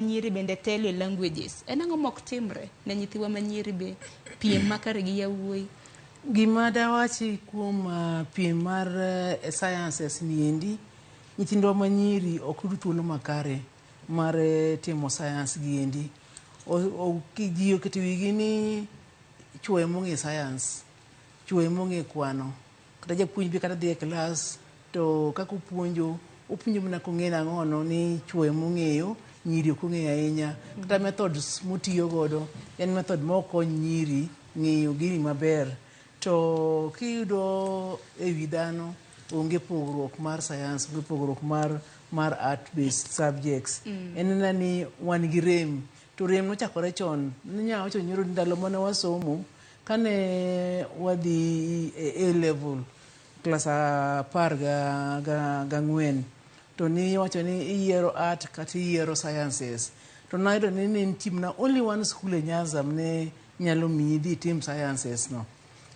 Nyiri bende telo e languages. En ang'o mok timre ne nyithiwa ma nyiri be piem makare gi yawuoyi? Gima dawachi kuom piem mar sciences ni endi, nyithindwa ma nyiri ok yud thuolo makare mar timo science gi endi. Ji oketo wigi ni chuo ema ong'e science, chuo ema ong'e kwano. Kata japuonj be kata dhi e klas to kaka opuonjo, opuonjo mana kong'e nang'ono ni chuo ema ong'eyo, nyiri ok ong'eyo ahinya. Kata methods motiyo godo en method ma ok kony nyiri ng'eyo gini maber. To kiyudo e wi dhano, onge pogruok mar science, onge pogruok mar art based subjects. En mana ni wan gi rem. To rem nochakore chon. Ninya wacho nyoro ni ndalo mane wasomo, kane wadhi e A level, klas 14, to niwacho ni iyiero art kata iyiero sciences. To nayudo ni ne nitie mana only one school e Nyanza mane nyalo miyi idhi itim sciences no.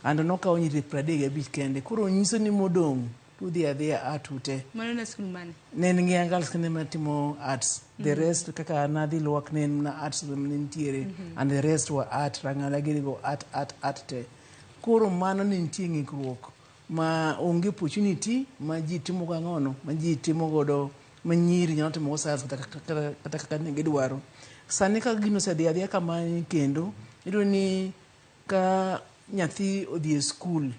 And nokawo nyiri 35 kende. Koro nyiso ni modong' tudhi adhiya art ute. Mano ne skul mane? Ne en Ng'iya Girls kende ema timo arts. The rest kaka an adhi Lwak ne en mana arts ema ne nitiere. And the rest were art, Rang'ala gini go art, art, art te. Koro mano ne nitie ng'ikruok ma onge opportunity ma ji timo go ang'ono, ma ji timo godo, ma nyiri nyalo timo go science kata kaka ne gidwaro. Sani ka gino osedhi adhiya kamano kendo, iyudo ni ka nyathi odhi e skul,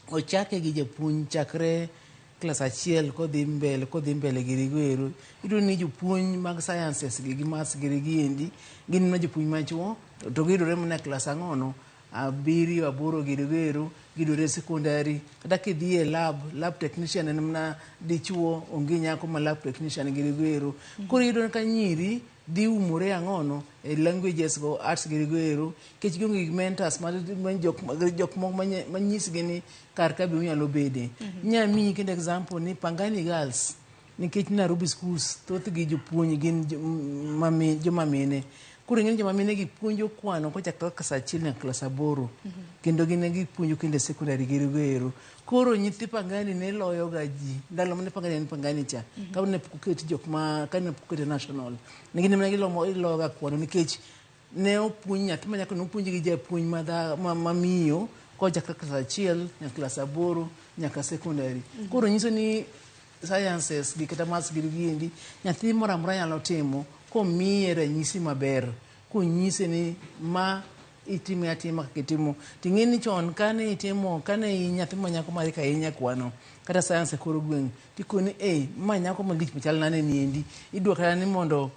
ochake gi japuonj chakre klas 1 kodhi mbele giri go ero, iyudo ni jopuonj mag sciences gi maths giri gi endi gin mana jopuonj machuo to giyudore mana e klas ang'ono, 7, 8 giri go ero, giyudore e secondary. Kata kidhi e lab, lab technician en mana dichuo, onge nyako ma lab technician giri go ero. Koro iyudo ka nyiri dhi umore ang'ono e languages go, arts giri go ero, nikech gionge gi mentors ma jok moko manyisgi ni kar ka be unyalo bede. Inya miyi kendo example ni Pangani Girls, nikech Nairobi schools thothgi jopuonj gin joma mine. Koro ing'e ni joma mine gi puonjo kwano kochakore klas 1 nyaka klas 8, kendo gin gipuonjo kendo e secondary giri go ero. Koro nyithi Pangani ne loyo ga ji ndalo mane Pangani en Pangani cha, ka ne pok oket jok ma ka ne pok oket national, ne gin mana giloyo ga kwano nikech ne opuonj nyathi ma nyako, ne opuonj gi japuonj ma miyo kochakre klas 1 nyaka klas 8 nyaka secondary. Koro nyiso ni sciences gi kata maths gi giendi nyathi moro amora nyalo timo komiye ranyisi maber, konyise ni ma itime atima kaka itimo. Ting'e ni chon kane itimo, kane in nyathi ma nyako mariek ahinya kwano kata science e kor gweng', tikoni e ma nyako malich machal nane ni endi, idwa kata ni mondo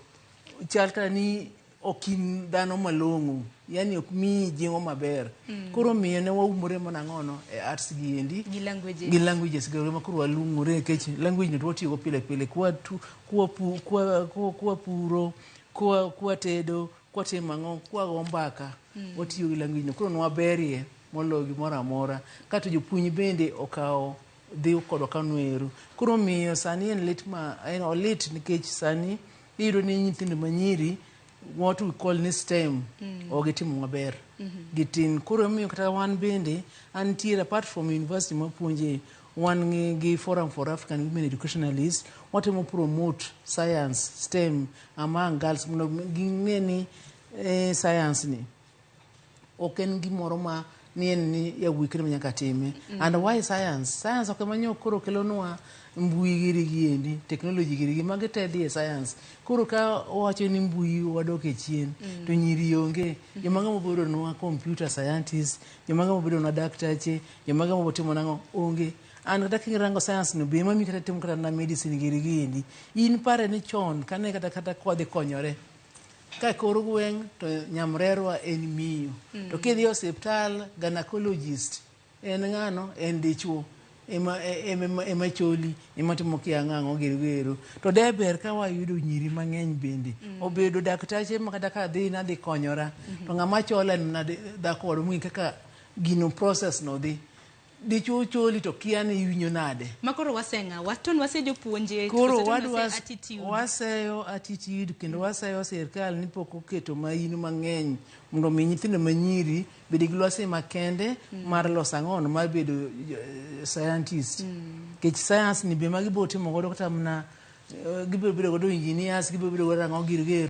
chal kata ni ok in dhano malong'o, yani ok miyi jing'o maber. Koro miyo ne waumore mana ang'ono e arts gi endi gi languages. Gi languages go ema koro walung'ore, nikech language no to watiyogo pile pile kwa puro, kwa tedo, kwa timo ang'o, kwa go mbaka, watiyo gi language no. Koro nwaberie moloyo gimoro amora kato jopuonj bende okawo dhi kodwa kano ero. Koro miyo sani en lit ma en olit, nikech sani iyudo ni nyithindo manyiri, what we call ni STEM, ok gitimo maber, gitin. Koro emomiyo kata wan bende antiere, apart from university mapuonje, wan gi Forum for African Women Educationalists, watemo promote science, STEM among girls mondo ging'e ni science ni ok en gimoro ma ni en ni yawuoyi kende ma nyaka time. And why science? Science ok ema nyo koro kelonwa mbui giri gi endi, technology giri gi magi te dhi e science. Koro ka wawacho ni mbui wadok e chien, to nyiri onge joma ng'ama bedonwa computer scientist, joma ng'ama bedonwa daktache, joma ng'ama botimo nang'o onge. An kata kirango science no be ema mi kata timo kata na medicine giri gi endi. In pare ni chon kane kata kwadhi konyore ka kor gweng' to nyamrerwa en miyo, to kidhi e osiptal, gynecologist en ng'ano? En dichuo ema choli, ema timo kia ang'o giri go ero. To de ber ka wayudo nyiri mang'eny bende obedo daktache ma kata kadhi nadhi konyora to ng'ama chola en mana dhako wadu mong'e kaka gino process no dhi. Dichuo choli to kia ni iwinjo nade. Ma koro waseng'a waton wase jopuonje koro koso wadwa wase attitude. Waseyo attitude kendo waseyo sirkal ni pok oketo maino mang'eny mondo omi nyithindo manyiri bed gi lwasi makende mar loso ang'ono mar bedo scientist, nikech science ni be ma gibiro timo godo kata mana gibiro bedo godo engineers, gibiro bedo godo ang'o giri gero.